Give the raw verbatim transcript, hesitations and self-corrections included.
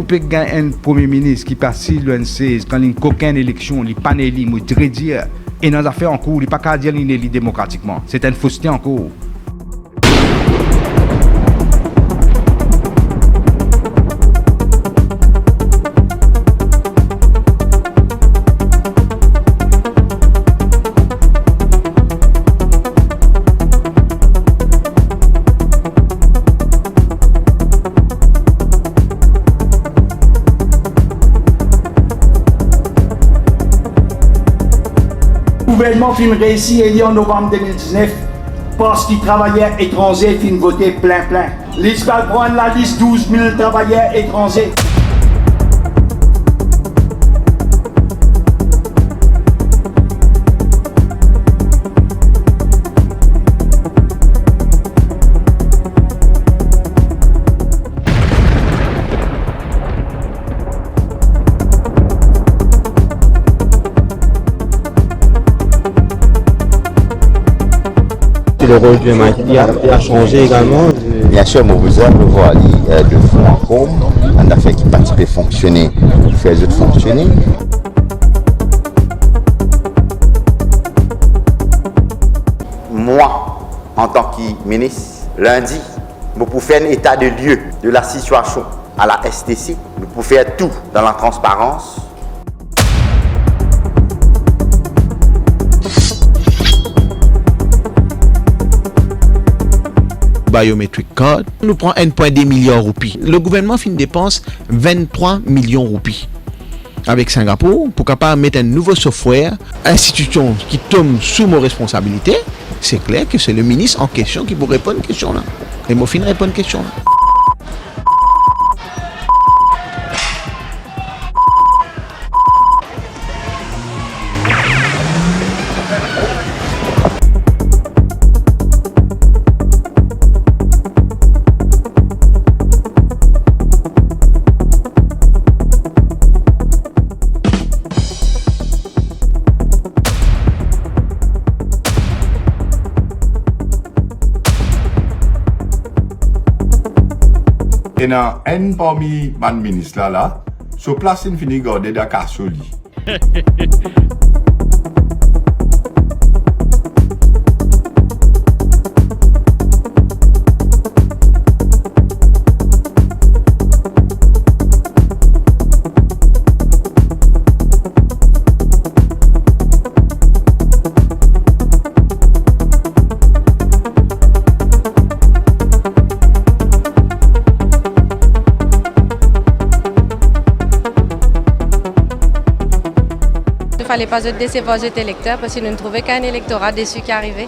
Pe gagn enn premie minis ki pa asiz lor enn sez, kan linn kokin eleksion, li pa'nn eli, mo dir dir, ena zafer ankour, li pa kapav dir linn eli demokratikman. Se enn foste ankor. Gouvernman finn reisi eli an novanm de mil diznef parski travayer etranze finn vote plin plin. Li ti al pran lalis douz mil travayer etranze. Le rôle du M I T a, a sanze egalman. Bien sir, mo bizin revwar li, euh, de fon a konm, bann zafer ki pa ti pe fonksione, pou fer zot fonksione. Mwa, antan ki minis, lindi, mo pou fer enn eta de lie de la sitiasion a la S T C. Nou pou fer tou dan la transparans. Biometric card, nou pran enn pwin de miliar roupi. Le gouvernman finn depans venntrwa milion roupi avek Singapour pou kapav met enn nouvo software. Institision ki tom sou mo responsabilite, se kler ke se le minis an kestion ki pou reponn kestion la. E mo finn reponn kestion la. Ena enn parmi bann minis la, la, so plas inn fini garde dan kaso li. Nou fale pa zot desevwar zot elekter, parski nou trouve ki enn elektora desi ki arive.